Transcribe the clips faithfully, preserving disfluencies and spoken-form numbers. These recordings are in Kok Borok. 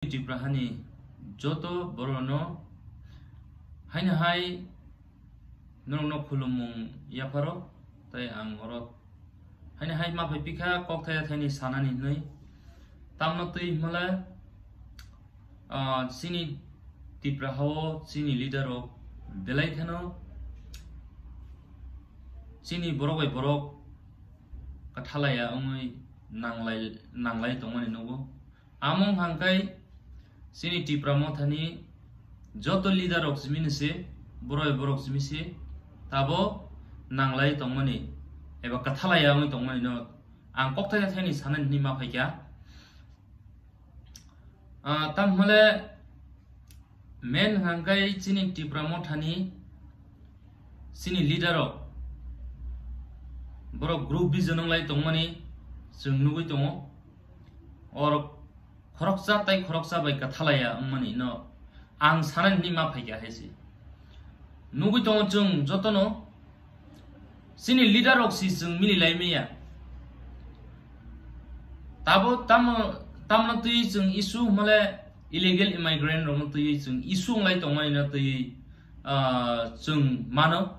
Tripura hani joto borokno haino hai norokno khulumung yapharo, tei ang oro haino hai ma phai pikha kok thaya thaini sanani hinwi. Tamno twi hwnle, ah, chini Tripura hao chini leader rok belai kheno chini borok bai borok kathalaya wngwi nanglai, nanglai tongmani nugo. Amo wngkha khe chini Tipra Mothani joto leader rok simi ni se, borok borok simi se, tabo nanglai tongmani eba kathalaya wngwi tongmani no ang kokthai thaini sanani hinwi ma phaikha. Ah, tam hwnle main hwnka khe chini Tipra Mothani chini leader rok borok group vision wnglai tongmani chwng nugwi tongo. Or khoroksa tai khoroksa bai kathalaya wngmani no ang sanani hinwi ma phaikha hai se. Nugwi tongo chwng jotono chini leader rok si chwng mili lai maya. Tabo tamo, tamno twi chwng issue hwnmale illegal immigrant rokno twi chwng issue wnglai tongmani no twi, ah, chwng mano.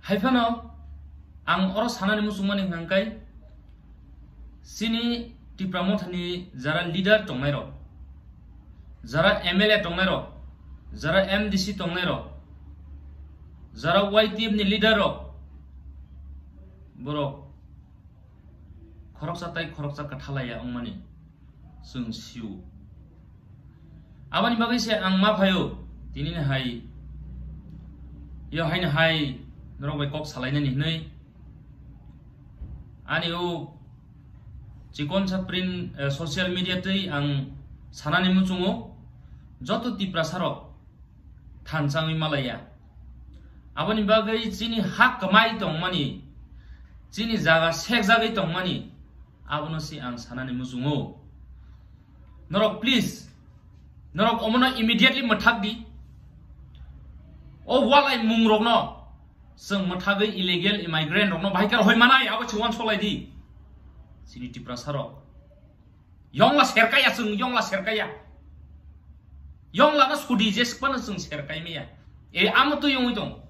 Hai phano ang oro sanani muchungmani hwnka khe chini Tipra Mothani jara leader tongnai rok, jara M L A tongnai rok, jara M D C tongnai rok, jara Y T F ni leader rok, borok khoroksa tai khoroksa kathalaya wngmani chwng sio. Aboni bagwi se ang ma phaio, tini ni hai, yo haino hai norok bai kok salainani hinwi ani o chikonsa print, eh, social media twi ang sanani muchungo, joto Tiprasa rok thansa wngwi malaya. Aboni bagwi chini ha kwmai tongmani, chini jaga sekjagwi tongmani, abono se ang sanani muchungo. Norok please, norok omono immediately mwthak di. O walai mung rokno chwng mwthagwi illegal immigrant rokno bahai khe rohoi manai, abo chwng uansuk lai di. Chini Tiprasa rok. Yongla serkaya chwng, yongla serkaya. Yongla no sudi je sikpano chwng serkai maya. E amo twi yongwi tong.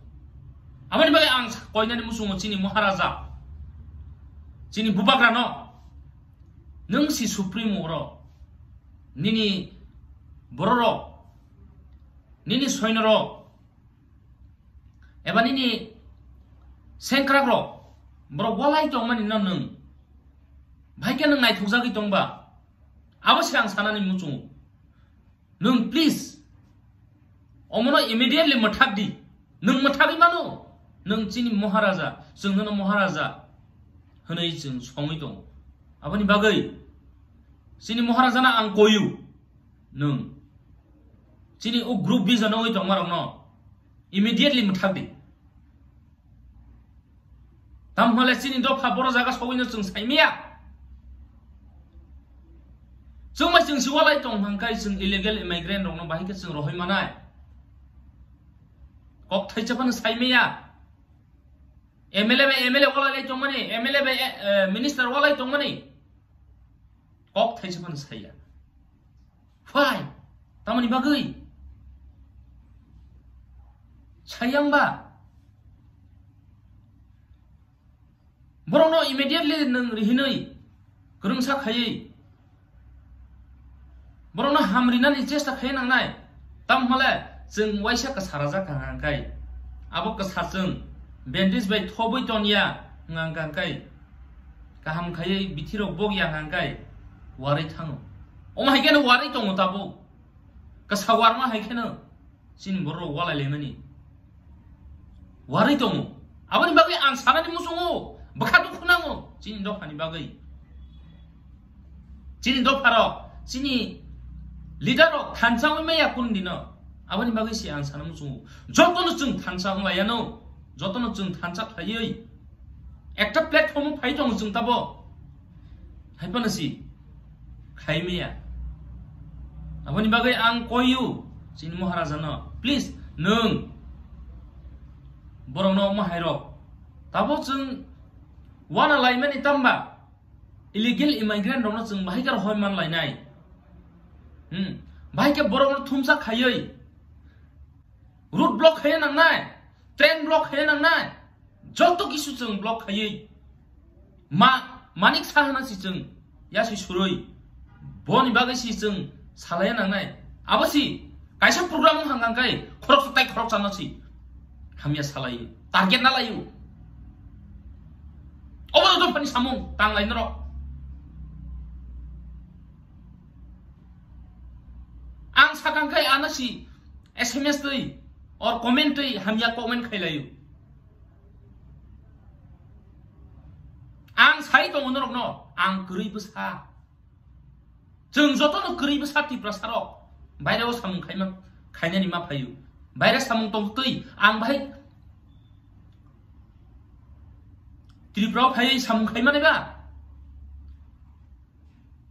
Aboni bagwi ang sa-, koinani muchungo chini Maharaja, chini Bubagra no. Nwng si Supremo oro. Nini bororok, nini soino rok, eba nini sengkrak rok, borok walai tongmani no nwng. Bahai khe nwng naithokjagwi tongba. Abo se ang sanani muchungo. Nwng please, omono immediately mwthak di. Nwng mwthagwi mano. Nwng chini Maharaja, chwng nono Maharaja hwnwi chwng songwi tongo. Aboni bagwi chini Maharaja no ang koyu. Nwng chini o group vision wngwi tongmarokno immediately mwthak di. Tam hwnle chini dopha boro jaga sogwino chwng saimaya. Chwng bai chwng si walai tong hwnkhai chwng illegal immigrant rokno bahai khe chwng rohoi manai. Kok thaisa phano saimaya. M L A bai M L A walai lai tongmani, M L A bai, eh, minister walai tongmani. Kok thaisa phano saya. Why? Tamoni bagwi? Sayang ba? Borokno immediately nwng rihinwi kwrwngsa khaiwi borokno hamrinani chesta khai nangnai. Tam hwnle chwng waisa kwsa rajak hwnka hwnkhe, abo kwsa chwng bandage bai thobwi tonya hwnka hwnkhe, kaham khaiwi bithirok bokya hwnka hwnkhe warwi thango. Omo hai kheno warwi tongo tabuk. Kwsa warma hai kheno chini borok walai laimani warwi tongo. Aboni bagwi ang sanani muchungo, bwkha dukhu nango chini dophani bagwi. Chini dopharok, chini leader rok thansa wngwi maya kunu dino. Aboni bagwi se ang sana muchungo. Jotono chwng thansa wnglaiyano, jotono chwng thansa khlaiwi ekta platform o phai tongo chwng tabo. Hai phano si khai maya. Aboni bagwi ang koiyo chini Maharaja no, please, nwng borokno omo hai rok. Tabo chwng wana laimani tamba illegal immigrant rokno chwng bahai khe rohoi man lainai. Hmm. Bahai khe borokno thumsa khaiwi road block khaiya nangnai, train block khaiya nangnai, joto kisu chwng block khaiwi ma, manik sa hana si chwng yasi surui boni bagwi si chwng salaiya nangnai. Abo si kaisa program wng hang kang kai khoroksa tai khoroksano si hamya salai, target na laio. Obo dophani samung tanglai norok. Ang sakang kai ano si S M S twi or comment twi hamya comment khailaio. Ang sai tongo norokno, ang kwrwi bwsa. Chwng jotono kwrwi bwsa Tiprasarok. Baireo samung khaima, khainani ma phaio. Baire samung tong twi ang bahai Tripura phai samung khaimani ba.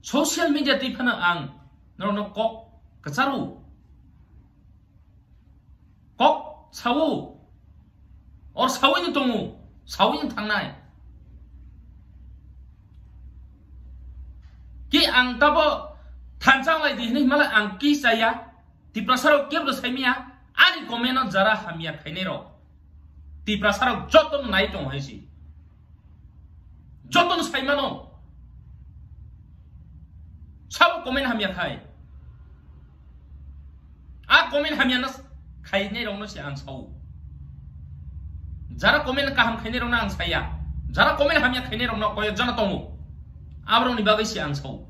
Social media twi phano ang norokno kok kwcharo. Kok sao. Or sawi no tongo, sawi no thangnai. Ki ang tabo thansa lai di hinwi malai ang ki chaya. Tiprasarok kebo saimia, ani comment no jara hamya khainai rok. Tiprasarok joto no nai tongo hai si. Joto no saimano. Sabo comment hamya khai. A comment hamya no khainai rok no se ang sao. Jara comment kaham khainai rok no ang saya. Jara comment hamya khainai rok no koyok jana tongo. Aborok ni bagwi se ang sao.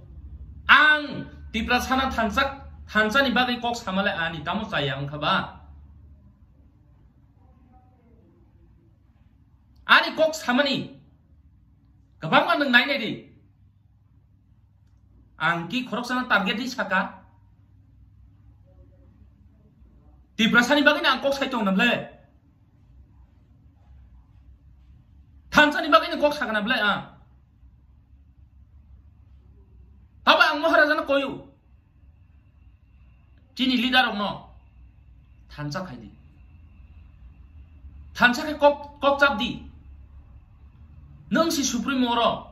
Ang Tiprasana thansa, thansa ni bagwi kok samale ani tamo chaya wngkha ba? Ani kok samani kwbangma nwng nai nai di. Ang ki khoroksano target di saka. Tiprasani bagwi ang kok sai tong namle. Thansani bagwi kok saka namle ang. Tabo ang Maharajano koyu. Chini leader rokno thansa khai di. Thansa khe kok, kok chap di. Nwng si Supreme oro.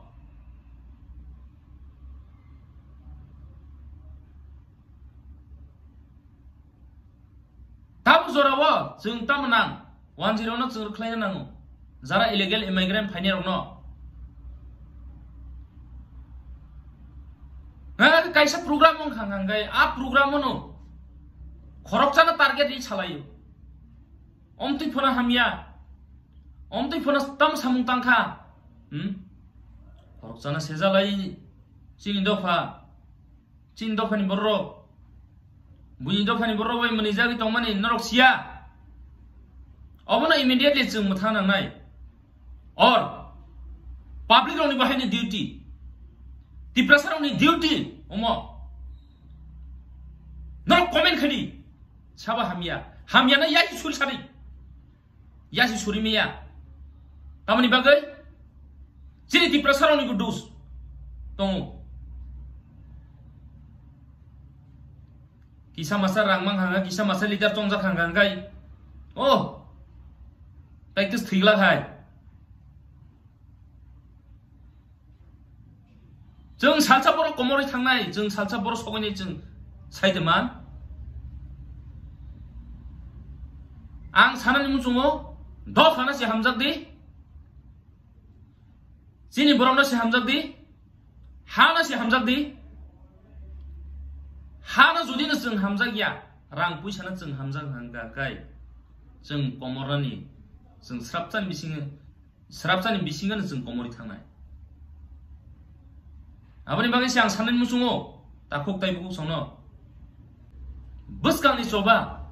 Tamo jorao chwng tamo nang, one zero no chwng rwkhlaina nango. Jara illegal immigrant phainai rokno. Ha, kaisa program wng kha hwnkhai, a program no khoroksano target ri salaio. Omtwi phano hamya. Omtwi phano tam samung tangkha. Hmm? Khoroksano sejalai chini dopha. Chini dophani borok, buini dophani borok bai mwnwi jagwi tongmani norok siya. Obono immediately chwng mwthang nangnai. Or public rokni bahai ni duty, Tiprasa rokni duty omo. Norok comment khadi sabo hamya, hamya na yai suri sadi. Yasi suri miya. Tamoni bagwi chini Tiprasa rokni bo dus tongo. Kisa masa rang mang hanga, kisa masa leader chongjak hanga hangkai. Oh, practice thwigla hai. Chwng salsa borok komorwi thangnai, chwng salsa borok sogwini chwng saide man. Ang sanani muchungo dophano se hamjak di. Chini borokno se hamjak di. Hano se hamjak di. Hano judino chwng hamjak ya, rang puisano chwng hamjak hangka kai. Chwng komorani, chwng srapchani bisingo Srapchani bisingano chwng komorwi thangnai. Aboni bagwi se ang sanani muchungo, takhuk tai bukhuk songno. Bwskangni choba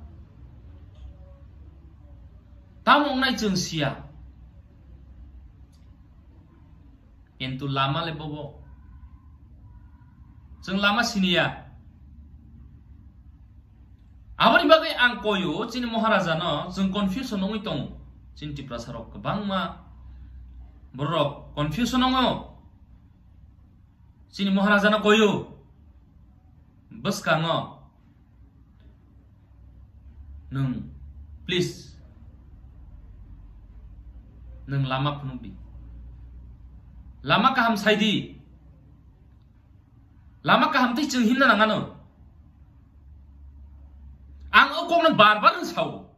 tamo wngnai chwng siya. Kintu lama le bobo. Chwng lama siniya. Aboni bagwi ang koyo chini Maharajano chwng confusion wngwi tongo. Chini Tiprasa rok kwbangma borok confusion wngo. Chini Maharajano koyo bwskango nwng please nwng lama phunukdi. Lama kaham saidi. Lama kaham tei chwng himna nangano. Ang o kokno bar bar wng sao.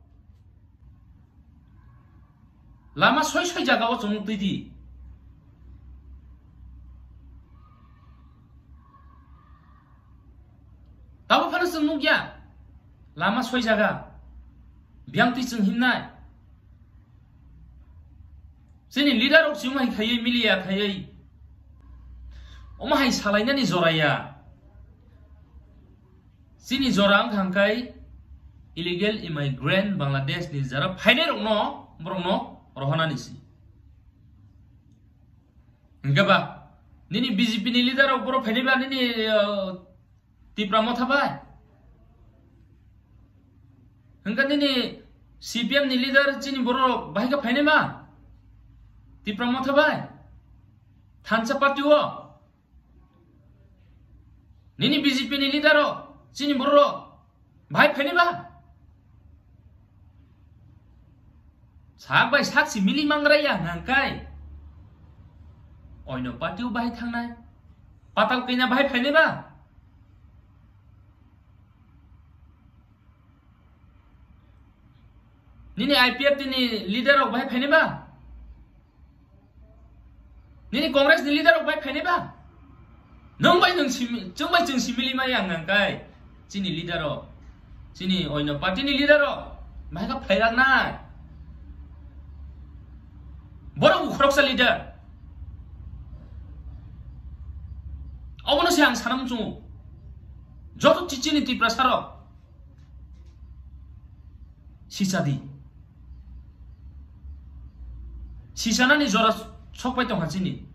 Lama soi soi jaga o chwng twi di. Tabo phano chwng nukya. Lama soi jaga. Biyang twi chwng himnai. Chini leader rok chwng hai khaiwi miliya khaiwi. Omo hai salainani jora ya. Chini jora wngkha hwnkhe illegal immigrant Bangladesh ni jara phainai rokno borokno rohonani si. Hwnkhe ba nini B J P ni leader rok borok phainai ba nini, uh, Tipra Motha bai? Hwnkhe nini C P M ni leader chini borok bahai khe phainai ba? Tipra Motha bai? Thansa party o? Nini B J P ni leader o, chini borok rok, bahai phainai ba? Sak bai sak si mili mangra ya nangkai. Oino party o bahai thangnai. Patal kaina bahai phainai ba? Nini I P F T ni leader rok bahai phainai ba? Nini Congress ni leader rok bai phainai ba? Nwng bai nwng simi, chwng bai chwng simili ma yang nang kai. Chini leader rok, chini oino party ni leader rok, bai ka phairak nai. Borok bo khoroksa leader. Obono se ang sanam chungo. Joto chichini Tiprasa rok. Sichadi. Sichanani jora sokpai tongkha chini.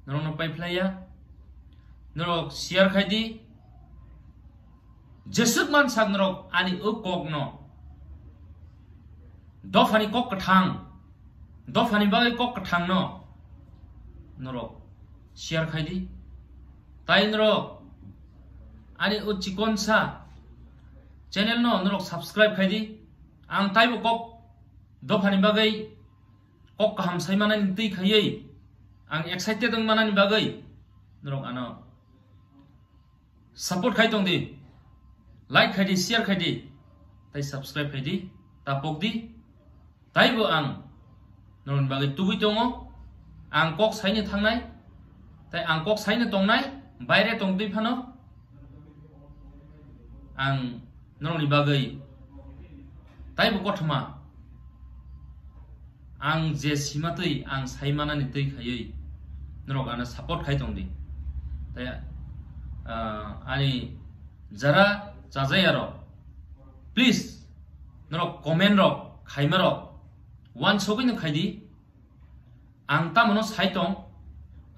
Norokno paiphlaiya. Norok share khaidi. Jeswk mansak norok ani o kokno. Dophani kok kwthang. Dophani bagwi kok kwthangno norok share khaidi. Tai norok ani o chikonsa channel no norok subscribe khaidi. Ang taibo kok dophani bagwi kok kaham sai manani twi khaiwi ang excited wng manani bagwi norok ano support khai tong di, like khai di, share khai di, tai subscribe khai di, ta pok di. Taibo ang norokni bagwi tubui tongo, ang kok saino thangnai, tai ang kok saino tongnai, baire tongtwi phano ang norokni bagwi taibo kothoma. Ang je sima twi ang sai manani twi khaiwi norok ano support khai tong di. Tai, ah, ani jara chajai aro, please, norok comment rok khaima rok wansogwi no khai di. Ang tamo no sai tong,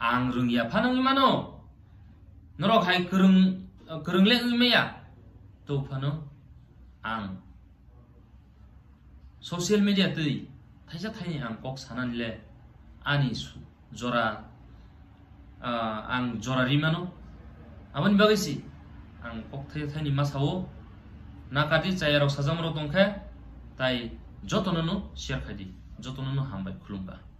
ang rwngya phano wngwi mano. Norok hai kwrwng, kwrwng le wngwi maya, to phano ang social media twi thaisa thaini ang kok sanani le ani su-, jora, ah, ang jora ri mano. Aboni bagwi si ang kok thaisa thaini ma sao, nakati chaya rok sajama rok tongkhe, tai jotono no share khai di, jotono no hambai, khulumba.